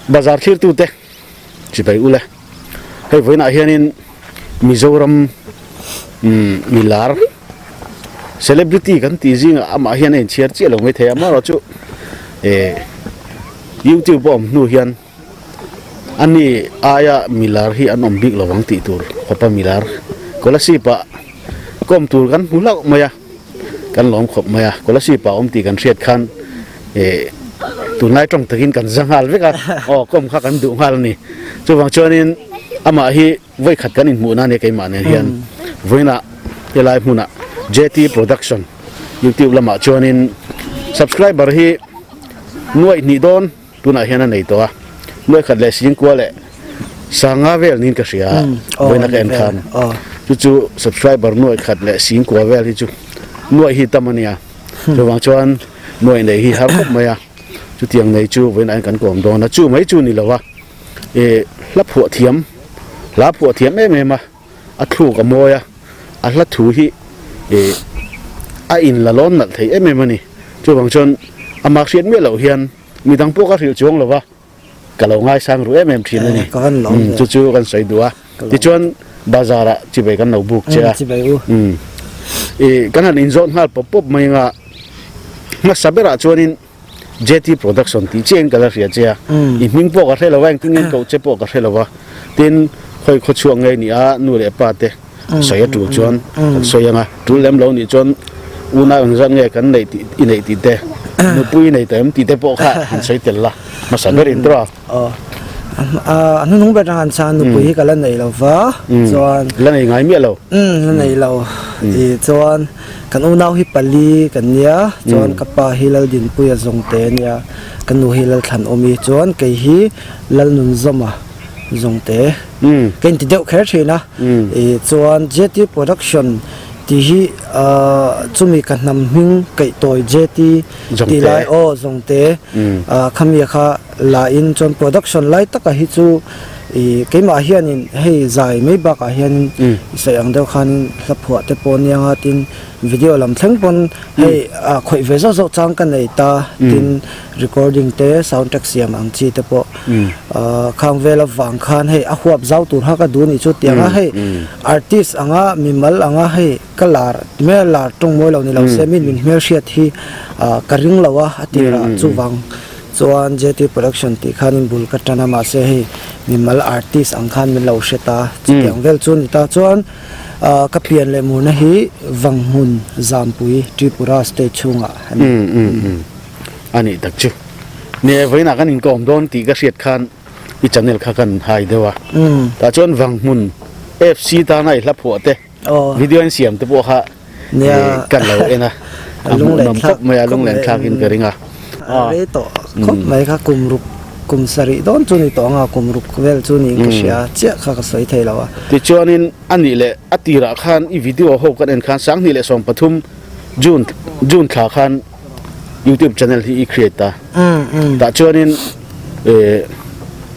Bazar thlirtute chibai ule. Hei vawiinah hianin Mizoram milar celebrity kan tih zingah amah hian a inchhiar chiah lo mai thei a, amaherawhchu eh YouTube a awm hnu hian ani aia milar hi an awm bik lo ang tih tur khawpa milar Kolasib ah kawm tur kan hmu hlauh mai a. Kan lawm khawp mai a, Kolasib ah awm tih kan hriat khan eh tunlai tawng takin kan za nghal vek a, aw kawm kha kan duh nghal a ni. Chuvang chuanin amah hi vawikhat kan inhmuhna a nia keimah nen hian vawiinah helai hmunah JT Production YouTube lamah chuanin subscriber hi nuaih hnih dawn Tunah hian a nei tawh a, nuaikhat leh singkua leh sanga vel niin ka hria a, vawiina ka en khan. Chu chu subscriber nuaikhat leh singkua vel hi chu nuaih hi tam a nia. Chuvang chuan nuaih nei hi har khawp mai a, chutiang nei chu vawiinah hian kan kawm dawn a, chu mai chu ni lo a, ih hla phuah thiam, hla phuah thiam em em a. A thluk a mawi a, a hla thu hi ih a in la lawn nalh thei em em a ni. Chuvang chuan amah hriat miah loh hian midang pawh ka hrilh chuang lo va, ka lo ngaisang ru em em thin a ni. Chu chu kan sawi duh a. Tichuan bazar ah chibai kan lo buk che a. Ih kan han inzawt nghal pawp pawp mai anga hmasa berah chuanin JT Production tih chiah in ka la hria che a, i hming pawh ka hre lo va, engtin nge koh che pawh ka hre lo va, tin khawi khaw chhuak ngei ni a nu leh pa te sawi a tul chuan kan sawi ang a, tul lem lo nih chuan unau engzat nge kan neih tih i neih tih te, nupui i nei tawh em tih te pawh kha han sawi tel la, hmasa ber in tawh a. Aw, a hnuhnung ber atang han chhan nupui hi ka la nei lo va, chuan. La nei ngai miah lo. Umm, la nei lo. I chuan kan unau hi pali kan nia, chuan ka pa hi Laldinpuia Zawngte a nia, ka nu hi Lalthlanawmi, chuan kei hi Lalnunzawma Zawngte. Ka inti deuh kher thin a, I chuan JT Production tih hi chumi ka hnam hming kaihtawi JT tih lai aw Zawngte khami kha la in chuan production lai taka hi chu ih keimah hianin hei zai mai bakah hianin i sawi ang deuh khanin hla phuah te pawh nia nga tin video lam thleng pawn hei ah khawih ve zauh zauh chang ka nei ta tin recording te sound track siam ang chi te pawh ah khang vel avang khan hei a huap zau tur kha ka duh anih chu tiang a hei artist anga mimal anga hei ka lar ti mai a lar tawng mawi lo ni lo se min min hmelhriat hi ah ka ring lo a a tirah chuvang Chuan JT Production tih khanin bul ka tan a, mahse hei mimal artist ang khan min lo hre ta, chutiang vel chu a ni ta. Chuan ka pian leh murna hi Vanghmun Zampui Tripura state chhungah a ni. A nih tak chu. Ni e, vawiinah kan inkawm dawn tih ka hriat khan i channel kha kan hai deuh a. Tah chuan Vanghmun FC tana i hla phuah te, video an siam te pawh kha kan lo en a, a hmuhnawm khawp mai a, lunglen thlakin ka ring a. A rei tawh khawp mai kha kum ruk kum sarih dawn chu ni tawh ang a, kum ruk vel chu niin ka hria chiah kha ka sawi thei lo a. Tichuanin a nih leh a tirah khan i video ho kan en khan 2013 June June thla khan YouTube channel hi i create a, tah chuanin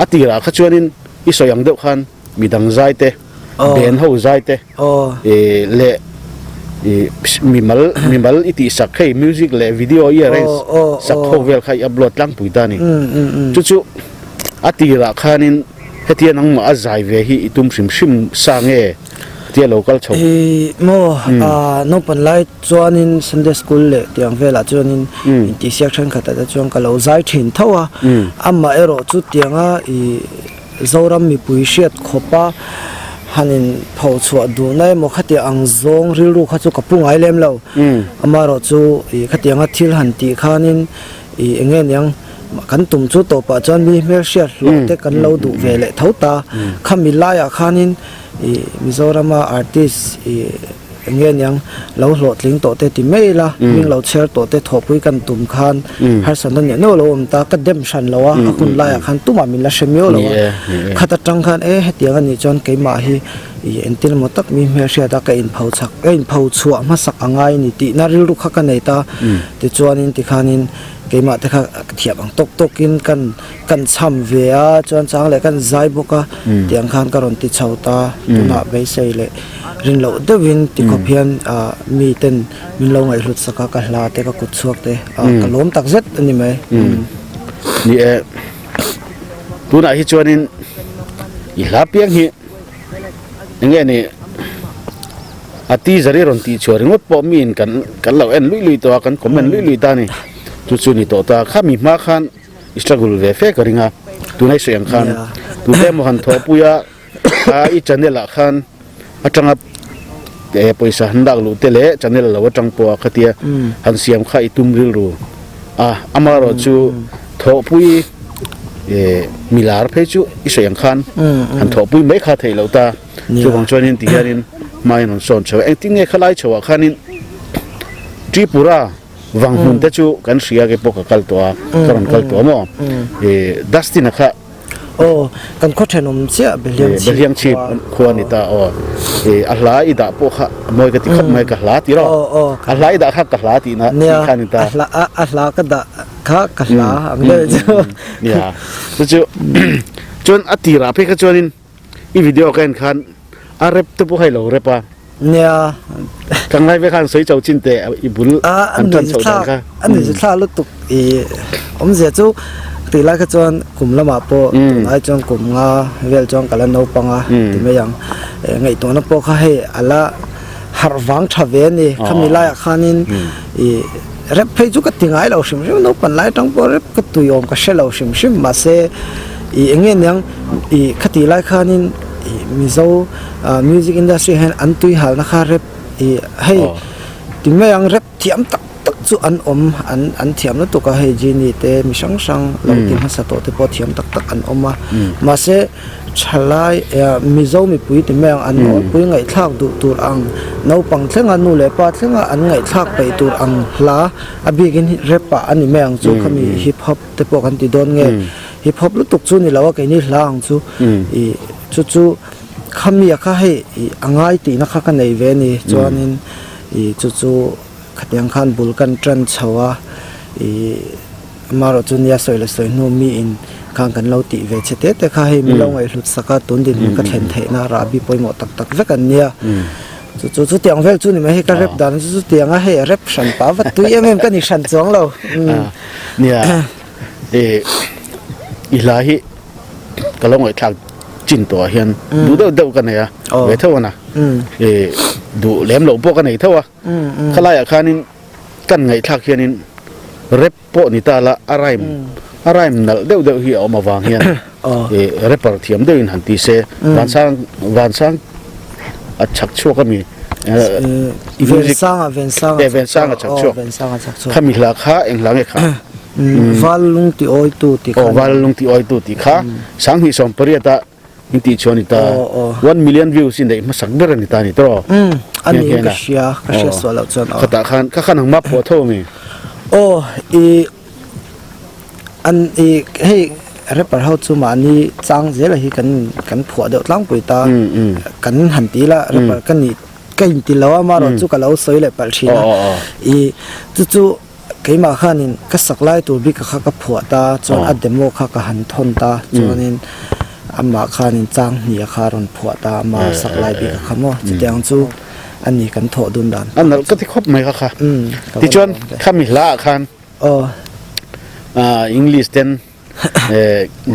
a tirah kha chuanin i sawi ang deuh khan midang zai te Ben ho zai te leh mimal mimal i tih sak hei music leh video i arrange sak ho vel kha i upload tlangpui ta a ni. Chu chu a tirah khanin hetia nangmah a zai ve hi i tum hrim hrim sa nge tia lo kal chho? Ih maw naupang lai chuanin Sunday school leh tiang velah chuanin intihsiak thenkhatah te chuan ka lo zai thin tho a, amaherawh chu tianga ih Zoram mipui hriat khawpa han in pho chhuah duhna emaw khatiang ang zawng rilru kha chu ka pu ngai lem lo. Amaherawh chu ih khatianga thil han tih khanin ih eng nge niang kan tum chu tawpah chuan mi hmelhriat hlawh te kan lo duh ve leh tho ta. Khami laiah khanin ih Mizorama artist ih Eng nge niang, lo hlawhtling tawh te ti mai ila, hming lo chhiar tawh te thawhpui kan tum khan harsatna nih nual lo awm ta, ka dem hran lo a, a hun laiah khan tumah min la hre miau lo a, khat atang khan e hetiang a nih chuan keimah hi ih entir emaw tak mi hmelhriat a ka inpho chak, ka inpho chhuah hmasak a ngai a ni tihna rilru kha ka nei ta, tichuanin tikhanin keimah te kha thiam ang tawk tawkin kan kan cham ve a, chuan chang leh kan zai bawk a, tiang khan ka rawn ti chho ta, tunah beisei leh. Rin loh deuhin tikhawp hian mi ten min lo ngaihhlut sak a, ka hla te ka kut chhuak te ka lawm tak zet a ni mai. Ni e. Tunah hi chuanin i hla piang hi eng nge ni a teaser hi rawn tih chhuah ringawt pawh miin kan kan lo en luih luih tawh a kan comment luih luih ta a ni. Chu chu ni tawh ta. Khami hma khan i struggle ve fe ka ring a. Tunah i sawi ang khan tute emaw han thawhpui a kha i channel ah khan atanga eh pawisa han lak luh te leh channel lo atang pawh a khatia han siam kha i tum rilru a amaherawh chu thawhpui eh milar phei chu i sawi ang khan han thawhpui mai kha theih loh ta chuvang chuanin ti hianin hmain rawn sawn chho a engtin nge khalai chho ah khanin Tripura vang hmun te chu kan hria ke pawh ka kal tawh a ka rawn kal tawh a maw eh Dustin a kha Aw, kan khaw thenawm chiah Behliang Chhip Behliang Chhip khua a ni ta aw. Eh a hla i dah pawh kha a mawi ka ti khawp mai ka hla tih rawh. Aw aw. A hla i dah kha ka hla tihna tih kha a ni ta. Nia, a hla a hla ka dah kha ka hla ang deuh chu. Nia, chu chu chuan a tirah phei kha chuanin I video ka en khan a rep te pawh kha i lo rep a. Nia. Ka ngai ve khan sawi cho chin teh i bul an tan chhoh dan kha. A ni zu thla lutuk i awmzia chu tih lai kha chuan kum lamah pawh tunlai chuan kum nga vel chuan ka la naupang a ti mai ang. Ngaihtuahna pawh kha hei a la harh vang tha ve a ni. Khami laiah khanin i rep phei chu ka ti ngai lo hrim hrim naupan lai atang pawh rep ka tuiawm ka hre lo hrim hrim mahse i eng nge niang Ih khatih lai khanin ih Mizo music industry hian an tui halna kha rep ih hei ti mai ang rep thiam tak tak chu an awm an an thiam lutuk a hei Genie te mi hrang hrang lo ti hmasa tawh te pawh thiam tak tak an awm a mahse thalai Mizo mipui ti mai ang an nawlpui ngaihthlak duh tur ang naupang thlenga nu leh pa thlenga an ngaihthlak peih tur ang hla a bikin rep ah a ni mai ang chu khami hip hop te pawh kan ti dawn nge. Hip hop lutuk chu ni lo a keini hla ang chu ih chu chu khami a kha hei ih a ngai tihna kha ka nei ve a ni chuanin ih chu chu khatiang khan bul kan tan chho a ih amaherawh chu nia sawi leh sawi hnu miin khan kan lo tih ve che te te kha hei min lo ngaihhlut sak a tun dinhmun ka thlen theihna rahbi pawimawh tak tak vek an nia chu chu chutiang vel chu ni mai hei ka rep dan chu chutiang a hei a rep hran pah vat tui em em ka ni hran chuang lo. Nia. I i hla hi ka lo ngaihthlak chin tawh ah hian duh deuh deuh ka nei a ve tho a na i duh lem loh pawh ka nei tho a khalai ah khanin kan ngaihthlak hianin rap pawh ni ta la a rhyme a rhyme nalh deuh deuh hi a awm avang hian i rapper thiam deuhin han ti se vansang vansang a chhak chhuak a mi Vensanga Vensanga eh Vensanga chhak chhuak khami hla kha eng hla nge kha Val lung ti awitu tih kha aw Val lung ti awitu tih kha 2018 ah in tih chuan ni ta 1 million views in neih hmasak ber a ni ta ni tawh a ni ka hria ka hria sual loh chuan aw khatah khan kha khan ang map pawh tho ami aw i an i hei rapper ho chu mahni chang zel hi kan kan phuah deuh tlangpui ta kan han ti la rapper ka nih ka inti lo a amaherawh chu ka lo sawi leh palh thin a i chu chu Keimah khanin ka sak lai tur bik kha ka phuah ta, chuan a demo kha ka han thawn ta, chuanin amah khanin chang hnih kha a rawn phuah ta, ama sak lai bik kha maw, chutiang chu a ni kan thawh dun dan. A nalh ka ti khawp mai kha kha. Tichuan khami hla ah khan English ten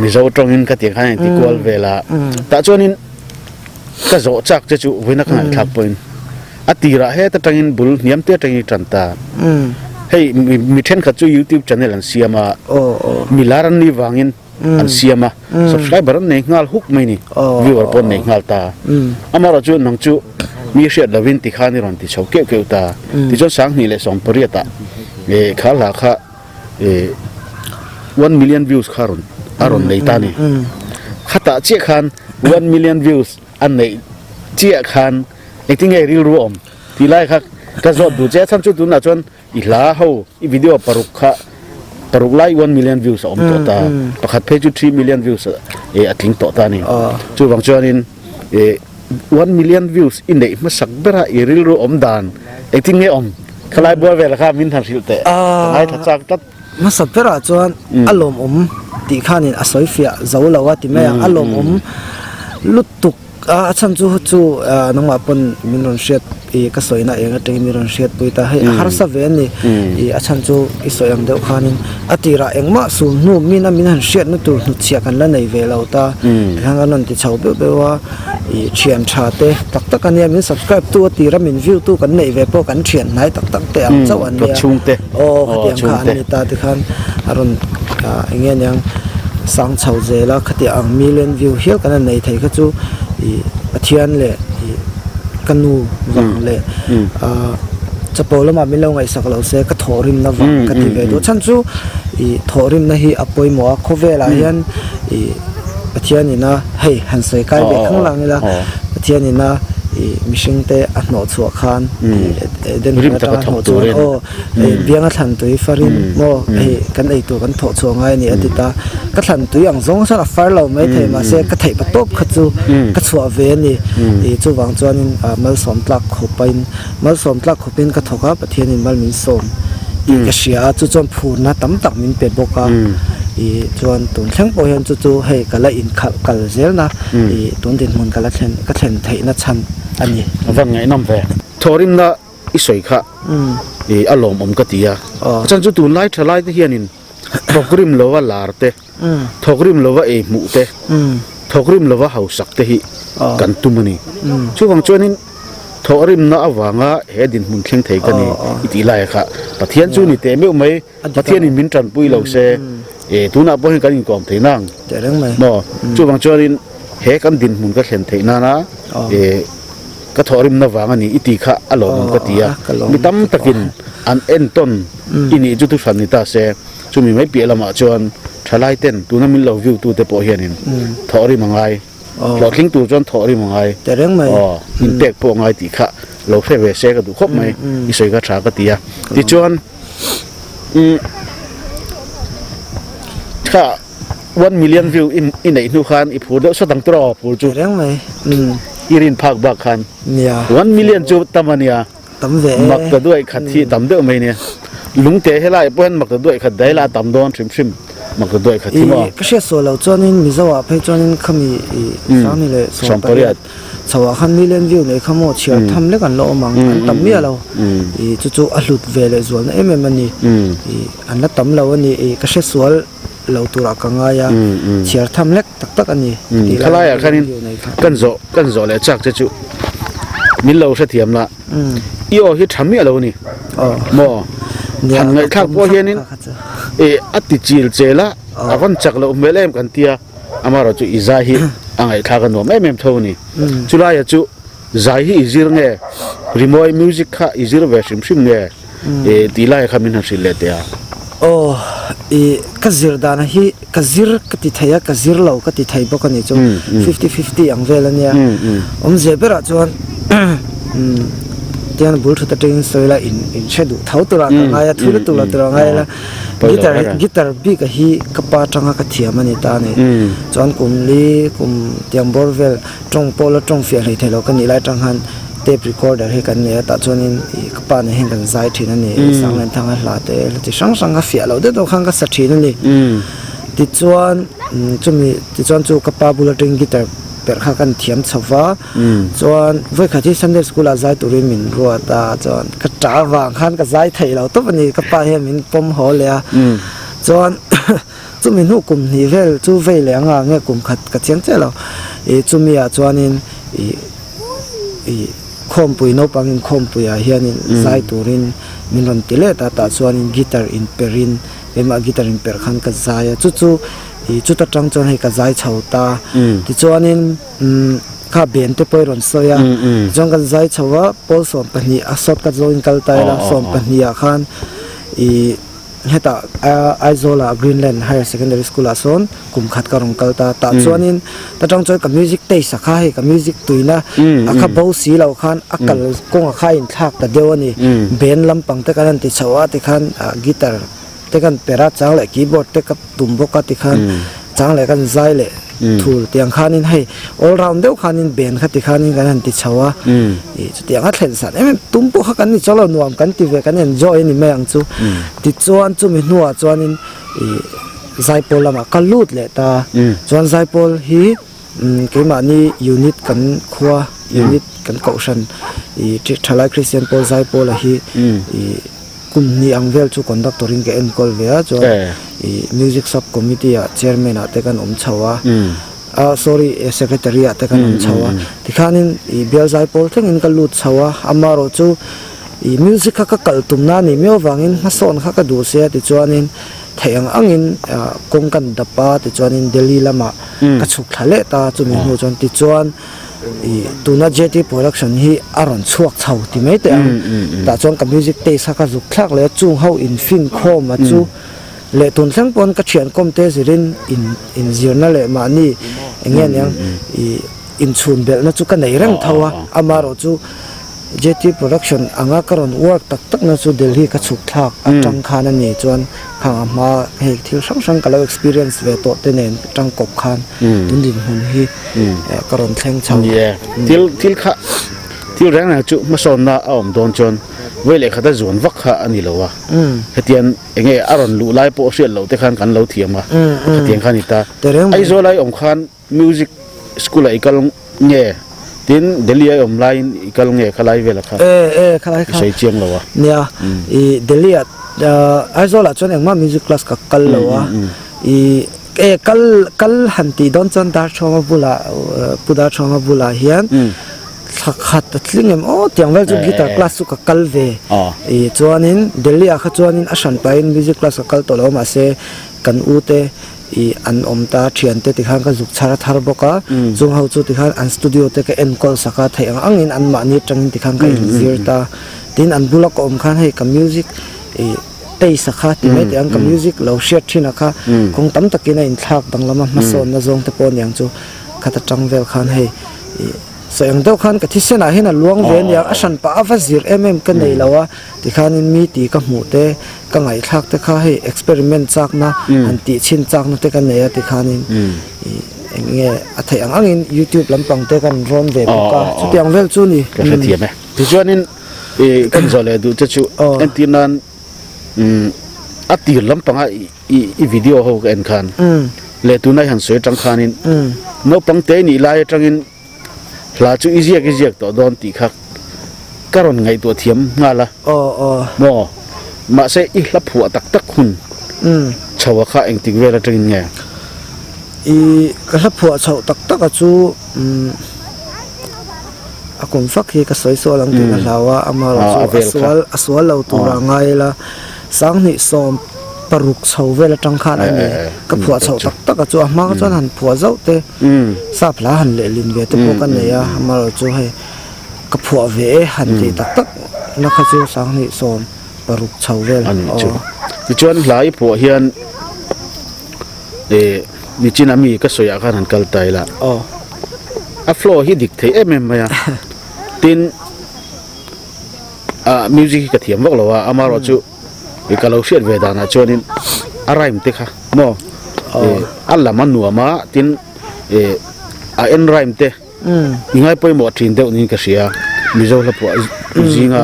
Mizo tawngin ka tih khan inti kual vel a, tah chuanin ka zawh chak che chu vawiina ka ngaihthlak pawhin a tirah het atangin bul hniam te atangin i tan ta. Hei mi thenkhat chu YouTube channel an siam a, mi lar an nih vangin an siam a, subscriber an nei nghal huk mai ni, viewer pawh an nei nghal ta. Amaherawh chu nang chu mi hriat lovin tikhan i rawn ti chho keuh keuh ta. Tichuan 2018 ah kha hla kha 1 million views kha rawn a rawn nei ta ni khatah chiah khan 1 million views a neih chiah khan engtin nge rilru awm tih lai kha ka zawt duh che a chhan chu tunah chuan i hla ho i video paruk kha paruk lai 1 million views a awm tawh ta pakhat phei chu 3 million views a tling tawh ta ni chuvang chuanin 1 million views i neih hmasak bera i rilru awm dan engtin nge awm Khalai bual vel kha min han hrilh teh ka ngaithla chak tlat. Hmasa berah chuan a lawmawm tih khanin a sawi fiah zo lo a ti mai ang, a lawmawm lutuk. A chhan chu chu nangmah pawn min rawn hriat i ka sawina eng atangin min rawn hriatpui ta hei a harsa ve a ni i a chhan chu i sawi ang deuh khanin a tirah engmah sul hnu min a min han hriatna tur hnutchhiah kan la nei ve lo ta tikhan kan rawn ti chho beuh beuh a i thian tha te tak tak a nia min subscribe tu a tira min view tu kan neih ve pawh kan thian hnai tak tak te ang chauh an nia aw khatiang kha an ni ta tikhan a rawn eng nge niang sang chho zel a khatiang ang million view hial kan han nei thei kha chu ih Pathian leh ih ka nu vang leh ah chapo lamah min lo ngaihsak lo se ka thawhrimna vang ka ti ve duh chhan chu ih thawhrimna hi a pawimawh a khawvelah hian ih Pathian ina hei han sawi kai ve thang lang ila Pathian ina ih mihring te a hnawh chhuah khan ih Eden hmun atanga hnawh chhuah aw Hei bianga thlan tui farin maw hei kan ei tur kan thawh chhuah ngai a ni a ti ta. Ka thlan tui ang zawng chuan a far lo mai thei mahse ka theih pa tawp kha chu ka chhuah ve a ni. Ih chuvang chuanin malsawm tlak khawpain malsawm tlak khawpin ka thawk a Pathianin mal min sawm tih ka hria a chu chuan phurna tam tak min pe bawk a. Ih chuan tun thleng pawh hian chu chu hei ka la inkhalh kal zelna ih tun dinhmun ka la thlen ka thlen theihna chhan a ni. A van ngaihnawm ve. Thawhrimna i sawi kha i a lawmawm ka ti a, a chhan chu tunlai tha lai te hianin thawk rim lova lar te, thawk rim lova ei hmuh te, thawk rim lova hausak te hi kan tum a ni. Chuvang chuanin thawh rimna avanga he dinhmun thleng thei ka ni i tih lai kha Pathian chu ni teh meuh mai. Pathianin min tanpui lo se e tunah pawh hian kan inkawm thei nang maw chuvang chuanin he kan dinhmun ka thlen theih nana e ka thawhrimna vang a ni i tih kha a lawmawm ka ti a mi tam takin an entawn i nih chu thuhran ni ta se chumi mai piah lamah chuan thalai ten tuna min lo view tu te pawh hianin thawhrim a ngai. Hlawhtling tur chuan thawh rim a ngai. Tehreng mai. Aw, inpek pawh a ngai tih kha lo hre ve se ka duh khawp mai. I sawi kha tha ka ti a. Tichuan, umm, kha one million view i neih hnu khan i phur deuh sawt ang tawh a phur chu. Tehreng mai. Umm. I rin phak bak khan. Nia. One million chu tam a nia. Tam ve e. Mak ta duaih khat hi tam deuh mai nia. Lungte helai pawh hian mak ta duaih khat daila a tam dawn hrim hrim mak ta duaih khat hi maw. I ka hriat sual loh chuanin Mizo ah phei chuanin khami i Sangni leh 18 chho ah khan million view nei kha maw chhiar tham lek an la awm ang an tam miah lo. I chu chu a hlut ve leh zualna em em a ni. I an la tam lo a ni. I ka hre sual lo turah ka ngai a chhiar tham lek. Tak tak a ni tih lai Khalaiah khanin kan zawh kan zawh leh chak che chu min lo hrethiam la i aw hi tha miah lo a ni maw han ngaihthlak pawh hianin e a ti chil chel a a van chak loh hmel em kan tia amaherawhchu i zai hi a ngaihthlak a nuam em em tho a ni chulaiah chu Zai hi i zir nge? Rimawi music kha i zir ve hrim hrim nge? I tih lai kha min han hrilh leh teh a. Aw, i ka zir dan hi ka zir ka ti thei a, ka zir lo ka ti thei bawk a nih chu. Fifty fifty ang vel a nia. Awmzia berah chuan tiang bul thut atangin sawi la in in hre duh tho turah ka ngai a, thu lutuk lo turah ngai ila. Guitar guitar bik a hi ka pa atanga ka thiam a ni ta a ni. Chuan kum li kum tiang bawr vel Tawng pawh la tawng fiah hlei thei lo ka nih lai atang khan tape recorder hi kan nei a tah chuanin ih ka pa nen hian kan zai thin a ni Sanglenthanga hla te hla chi hrang hrang ka fiah loh deuh deuh khan ka sa thin a ni tichuan chumi tichuan chu ka pa bul atangin guitar perh kha kan thiam chho va chuan vawikhat hi Sunday school ah zai turin min ruat a chuan ka tah avang khan ka zai thei lo tawp a ni ka pa hian min pawm haw leh a chuan. Chumi hnu kum hnih vel chu vei leh anga nge kum khat ka chiang chiah lo. Ih chumi ah chuanin ih ih khawmpui naupang in khawmpui ah hianin zai turin min rawn ti let a tah chuanin guitar in perhin keimah guitar in perh khan ka zai a chu chu ih chuta tang chuan hei ka zai chho ta tichuanin umm kha ben te pawh i rawn sawi a tichuan kan zai chho a pawl 12 a shortcut zawngin kal ta ila 12 ah khan ih. Hetah Aizawl-ah Greenland Higher Secondary School-ah sawn kum khat ka rawn kal ta. Tah chuanin ta tang chuan ka music taste a kha hei ka music tuina a kha bo si lo khan a kal kawng a kha a inthlak ta deuh a ni. Band lampang te kan han ti chho a tikhan guitar te kan perh a chang leh keyboard te ka tum bawk a tikhan chang leh kan zai leh thul tiang khanin hei all round deuh khanin band kha tikhanin kan han ti chho a ih chutiang a thlen san em em tum pawh kha kan ni chuang lo nuam kan ti ve kan enjoy a ni mai ang chu tichuan chumi hnuah chuanin ih zaipawl lamah ka lut leh ta chuan zaipawl hi. Keimahni unit kan khua unit kan kohhran ih thalai Kristian pawl Zaipawla hi ih kum hnih ang vel chu conductor in ka enkawl ve a chuan ih music sub committee ah chairman ah te kan awm chho a ah sorry secretary ah te kan awm chho a tikhanin ih bial Zaipawl thlengin ka lut chho a amaherawhchu ih music kha ka kal tumna a nih miau avangin hmasawn kha ka duh sia tichuanin theih ang angin ah kawng kan dap a tichuanin Delhi lamah ka chhuk thla leh ta chumi hnu chuan tichuan ih tuna JT production hi a rawn chhuak chho ti mai teh ang tah chuan ka music taste kha ka zuk thlak leh a chung ho in fin khawm a chu leh tun thleng pawn ka thian kawm te zirin in inzirna leh mahni eng nge aniang ih inchhun belhna chu ka nei reng tho a amaherawh chu JT Production anga ka rawn work tak tak na chu Delhi ka chhuk thlak atang khan a ni chuan khang a hma hei thil hrang hrang ka lo experience ve tawh te nen tang kawp khan tun dinhmun hi ka rawn thleng chho. Ni e, thil thil kha thil reng reng chu hmasawnna a awm dawn chuan vawi leh khata zuan vak kha a ni lo a, hetiang eng nge a rawn luh lai pawh hriat loh te khan kan lo thiam a, khatiang kha a ni ta. Aizawl ai awm khan Music school ah i kal nge? Tin Delhi a i awm laiin i kal nge khalai velah kha? E e khalai kha. I sawi chiang lo a. Nia i Delhi ah Aizawl ah chuan engmah music class ka kal lo a. I e kal kal han tih dawn chuan Darthawma bulah Pu Darthawma bulah hian thla khat a tling em aw tiang vel chu guitar class chu ka kal ve. I chuanin Delhi ah kha chuanin a hran pahin music class ka kal tawh lo a mahse kan u te Ih an awm ta thiante tikhan ka zuk chhar thar bawk a, chung ho chu tikhan an studio te ka enkawl sak a, theih ang angin an mahni atangin tikhan ka inzir ta. Tin an bula ka awm khan hei ka music ih taste a kha ti mai teh ang ka music lo hriat thin a kha kawng tam takin a inthlak danglam a hmasawnna zawng te pawh aniang chu khata tang vel khan hei ih sawi ang deuh khan ka thisen ah hian a luang ve aniang a hran pah a va zir em em ka nei lo a tikhanin mi tih ka hmuh te Ka ngaihthlak te kha hei experiment chakna han tih chhin chakna te ka nei a tikhanin ih eng nge a theih ang angin youtube lampang te kan rawn ve bawk a chutiang vel chu ni. Ka hrethiam e. Tichuanin ih kan zawh leh duh te chu entir nan umm a tir lampanga ih i video ho ka en khan leh tunai han sawi atang khanin naupang te nih lai atangin Hla chu i ziak i ziak tawh dawn tih kha ka rawn ngaihtuah thiam nghal a. Aw aw. Maw? Mahse i hla phuah tak tak hun chho a kha engtik vel atangin nge? I ka hla phuah chhoh tak tak a chu umm a kum fak hi ka sawi sual ang tih ka hlau a, amaherawh chu a sual a sual lo tura ngai ila 2016 chho vel atang khan a ni. Ka phuah chhoh tak tak a chu a hma chuan han phuah zauh te. Sap hla han lehlin ve te pawh ka nei a, amaherawh chu hei ka phuah ve e han tih tak tak na kha chu 2016 chho vel a nih chu. Tichuan hla i phuah hian eh nichin a mi ka sawi ah khan han kal ta ila a flow hi dik thei em em mai a, tin ah music hi ka thiam vak lo a, amaherawh chu I ka lo hriat ve danah chuanin a rhyme te kha maw a lam a nuam a tin a en rhyme te i ngai pawimawh thin deuh niin ka hria Mizo hla phuah zinga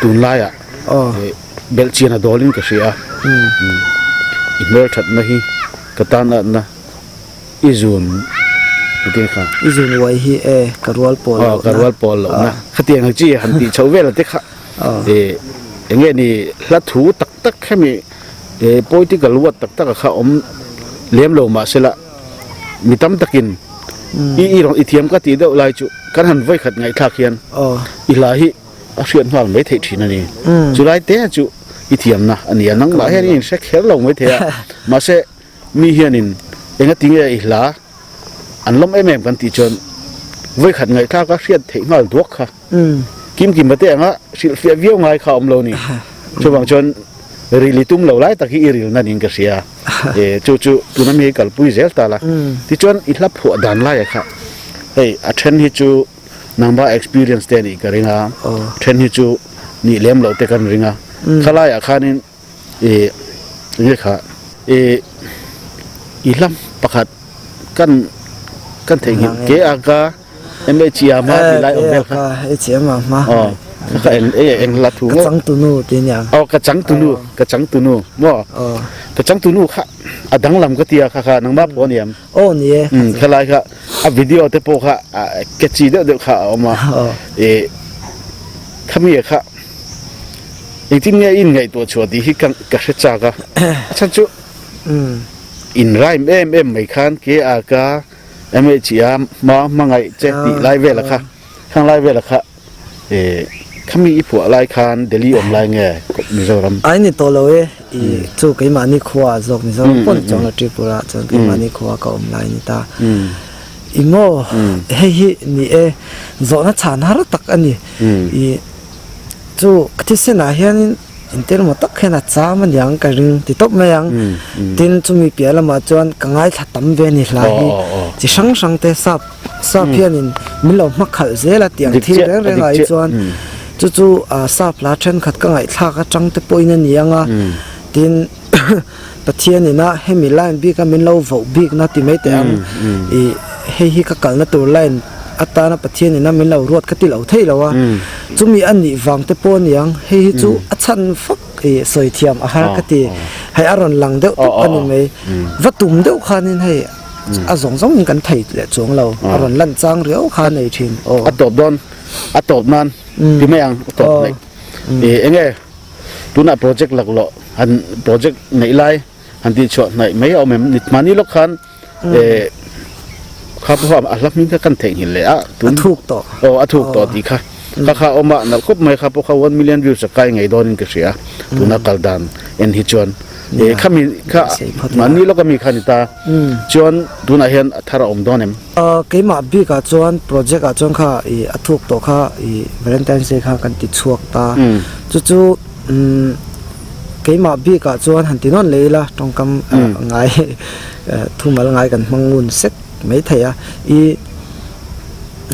tunlaiah belhchian a dawlin ka hria i hmelthatna hi ka tan atna I zun engtin kha? I zun uai hi e ka rual pawl lohna. Aw ka rual pawl lohna. Khatiang ang chi han tih chhoh vel te kha e enge ni hla thu tak tak hemi e political word tak tak a kha awm lem lo mahsela mi tam takin i i rawn i thiam ka tih deuh lai chu kan han vawi khat ngaihthlak hian i hla hi a hriat nghal mai theih thin a ni. Chulai te chu i thiamna a ni a nangmah hian i inhre kher lo mai thei a mahse Mi hianin engatinge i hla an lawm em em kan tih chuan vawikhat ngaihthlak a hriat theih nghal duak kha kim kim te anga hrilhfiah viau ngai kha a awm lo ni. Chuvang chuan ril i tum lo lai tak hi i rilna niin ka hria. E chu chu tuna mi hi kalpui zel ta la. Tichuan i hla phuah dan laia kha hei a then hi chu nangma experience te anih ka ring a, then hi chu nih lem loh te kan ring a. Khalaiah khanin I nge kha i i hla pakhat kan kan theihnghilh ke a ka M H A hma tih lai awm vel kha. H A hma. Kha eng eng hla thu Ka nge? changtunu tih ania. Aw ka changtunu, ka changtunu maw? Aw. Ka changtunu kha a danglam ka tia kha kha nangmah pawh aniam. Aw ni e. Um khalai kha a video te pawh kha catchy deuh deuh kha a awm a. Aw. E khami kha engtin nge in ngaihtuah chhuah tih hi ka ka hre chak a. A chhan chu in rhyme em em mai khan ke a ka MHA hma hmangaih che tih lai vela kha khang lai vela kha Khami i phuah lai khan Delhi awm lai nge Mizoram? Ai ni tawh lo e, i chu keimahni khua zawk Mizoram pawn chuang lo Tripura chuan keimahni khua ka awm lai ni ta. I maw hei hi ni e zawhna chhan har tak a ni. I chu ka thisenah hianin Intel maw tak hian a cham aniang ka ring ti tawp mai ang. Tin chumi piah lamah chuan ka ngaithla tam ve a ni hla hi chi hrang hrang te sap sap hianin min lo hma khalh zel a tih ang thil reng reng ah hi chuan chu chu sap hla thenkhat ka ngaihthlak atang te pawhin a ni ang a. Tin Pathian ina hemi line bika min lo voh bikna ti mai teh ang ih hei hi ka kalna tur line atana Pathian ina min lo ruat ka ti lo thei lo a, chumi a nih vang te pawh a niang hei hi chu a chhan fak ih sawi thiam a har ka ti hei a rawn lang deuh tawp a ni mai va tum deuh khanin hei a zawng zawngin kan thei leh chuang lo a rawn lan chang riau kha a nei thin aw. A tawp dawn a tawp nan ti mai ang a tawp hnaih ih eng nge. Tunah project laklawh han project neih lai han tih chhuah hnaih mai a awm em? Ni mahni lawk khan eh kha pawh a hla hming kha kan theihnghilh leh a tun A thuk tawh. Aw a thuk tawh tih kha kha kha a awm a nalh khawp mai kha pawh kha one million views a kai ngei dawnin ka hria tuna kal dan en hi chuan eh khami kha mahni lawk ami kha a ni ta chuan tunah hian a thar a awm dawn em? Keimah bikah chuan project ah chuan kha ih a thuk tawh kha ih Valentine's Day kha kan ti chhuak ta. Chu chu umm keimah bikah chuan han ti nawn leh ila tawngkam ngai thumal ngai kan hmang ngun sek mai thei a. Ih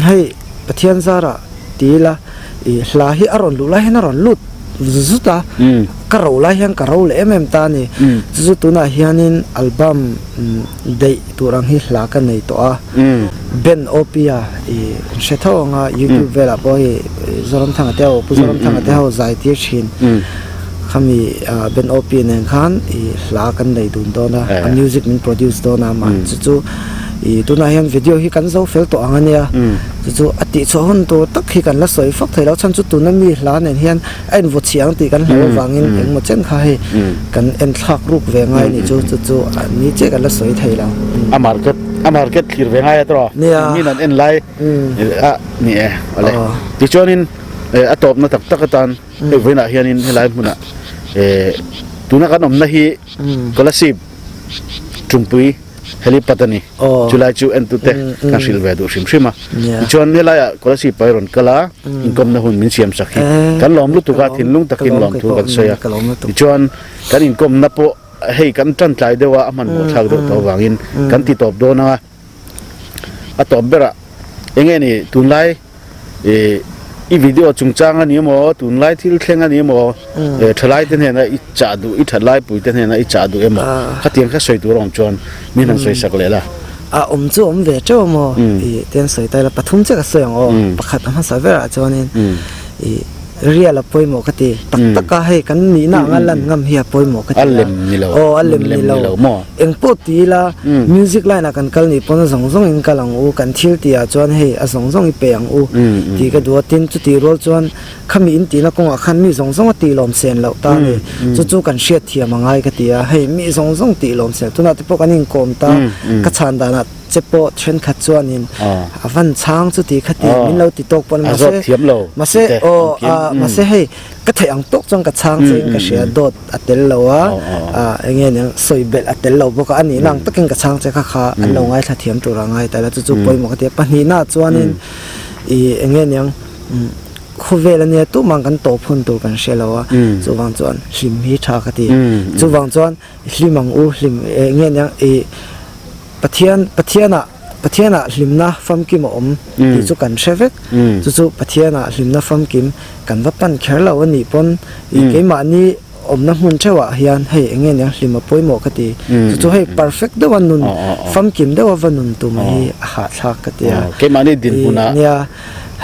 hei Pathian zarah ti ila ih hla hi a rawn luh lai hian a rawn lut zut a, ka ro lai hian ka ro leh em em ta a ni. Chu chu tunah hianin album Daih tur ang hi hla ka nei tawh a, Ben Opia i hre tho ang a, YouTube velah pawh hei Zoramthanga te ho, Pu Zoramthanga te ho zai tir thin khami Ben Opia nen khan i hla kan nei dun dawn a, a music min produce dawn a amah chu chu i tunah hian video hi kan zo fel tawh ang a nia, chu chu a tihchhuah hun tur tak hi kan la sawi fak thei lo, chhan chu tuna mi hla nen hian A invaw chhiah ang tih kan hlauh avangin engmaw chen kha hei kan enthlak ruk ve ngai a nih chu, chu chu a ni chiah kan la sawi thei lo. A market a market thlir ve ngai a tawh a, min an en lai a ni e awle. Tichuanin a tawpna tak tak atan hei vawiinah hianin helai hmunah tuna kan awmna hi Kolasib Tumpui Helipad a ni. Chulai chu entute kan hrilh ve duh hrim hrim a. Tichuan helaiah Kolasib pai rawn kal a, inkawmna hun min siam sak hi kan lawm lutuk a, thinlung takin lawmthu kan sawi a. Tichuan kan inkawmna pawh hei kan tan tlai deuh a, a hmanhmawh thlak deuh tawh avangin kan ti tawp dawn ang a. A tawp berah eng nge ni tunlai i video chungchang a ni emaw tunlai thil thleng a ni emaw thalai te hnena i chah duh i thatlai pui te hnena i chah duh emaw khatiang kha sawi tur a awm chuan min han sawi sak leh la. A awm chu awm ve teuh emaw i te an sawi ta ila pathum chiah ka sawi ang aw pakhat a hmasa berah chuanin i Real a pawimawh ka ti. Tak tak a hei kan nihna anga lan ngam hi a pawimawh ka ti a. A lem ni lo. Aw a lem ni lo. Eng pawh ti ila music line ah kan kal nih pawn a zawng zawng in kal ang u, kan thil tih ah chuan hei a zawng zawng i pe ang u tih ka duh a. Tin chutih rual chuan khami in tihna kawngah khan mi zawng zawng a tih lawm sen loh ta a ni. Chu chu kan hriat thiam a ngai ka ti a. Hei mi zawng zawng tih lawm sen tunah te pawh kan inkawm ta ka chhan danah Che pawh thenkhat chuanin a van chhang chu ti kha ti min lo ti tawk pawh a ni mahse mahse aw mahse hei ka theih ang tawk chuan ka chhang che in ka hria dawt a tel lo a eng nge niang sawi belh a tel lo bawk a a nihna ang takin ka chhang che kha kha an lo ngaithla thiam tur a ngai ta ila chu chu pawimawh ka ti a pahnihna chuanin ih eng nge niang khawvel ania tumah kan tawp hun tur kan hre lo a chuvang chuan hlim hi tha ka ti chuvang chuan hlim ang u hlim eng nge niang ih. Pathian, Pathianah, Pathianah hlimna famkim a awm tih chu kan hre vek. Chu chu Pathianah hlimna famkim kan va pan kher lo a nih pawn i keimahni awmna hmun theuhah hian hei eng nge niang hlim a pawimawh ka ti. Chu chu hei perfect deuha nun, famkim deuha va nun tum hi a hahthlak ka ti a. Keimahni dinhmunah Nia,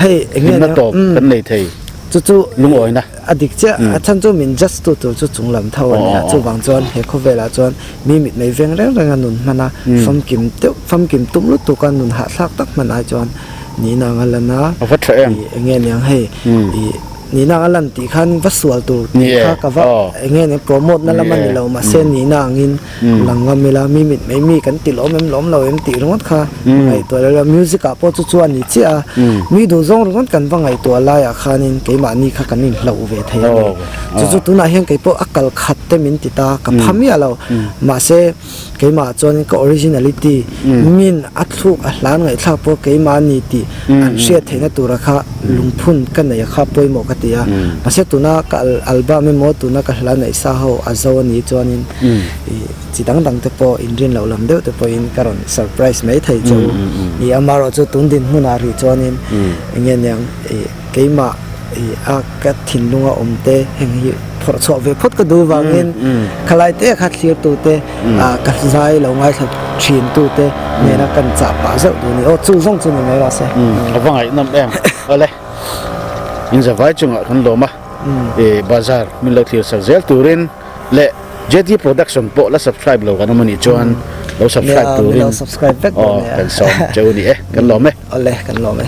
hei eng nge hlimna niang tawp kan nei thei. Chu chu Lungawina. A dik chiah, a chhan chu min judge tu tur chu chung lam tho a nia. Chuvang chuan he khawvelah chuan mi mitmei veng reng renga nun hman a, famkim deuh, famkim tum lutuk a nun hahthlak tak hman ai chuan nihna anga lan a, A va tha em? ih eng nge niang hei, ih nihna anga lan tih khan va sual tur tih kha ka va eng nge niang promote na lam a ni lo mahse nihna angin lang ngam ila mi mitmei mi kan ti lawm em lawm lo em tih ringawt kha ngaihtuah lo ila music ah pawh chu chu a ni chiah a mi duh zawng ringawt kan va ngaihtuah laiah khanin keimahni kha kan inhloh ve thei a ni chu chu tunah hian kei pawh a kal khat te min ti ta ka pha miah lo mahse keimah chuanin ka originality min a thluk a hlan ngaihthlak pawh keimah ni tih an hriat theihna tura kha lungphun ka neih a kha pawimawh ka ti a mahse tuna ka album emaw tuna ka hla neih sa ho a zo a nih chuanin Ih chi dang dang te pawh inrin loh lam deuh te pawhin ka rawn surprise mai thei che u. Ih amaherawh chu tun dinhmunah rih chuanin eng nge niang ih keimah ih a ka thinlunga awm te heng hi phawrh chhuah ve phawt ka duh vangin khalai te kha thlir tu te ah ka zai lo ngaithla thin tu te nena kan chah pah zeuh duh a ni. Aw chu zawng chu ni mai rawh se. A va ngaihnawm em. Awle in zavai chungah kan lawm a ih bazar min lo thlir sak zel turin. Leh JT Production pawh la subscribe lo kan awm anih chuan lo subscribe turin subscribe vek aw kan sawm cheu ni e kan lawm e. Awle kan lawm e.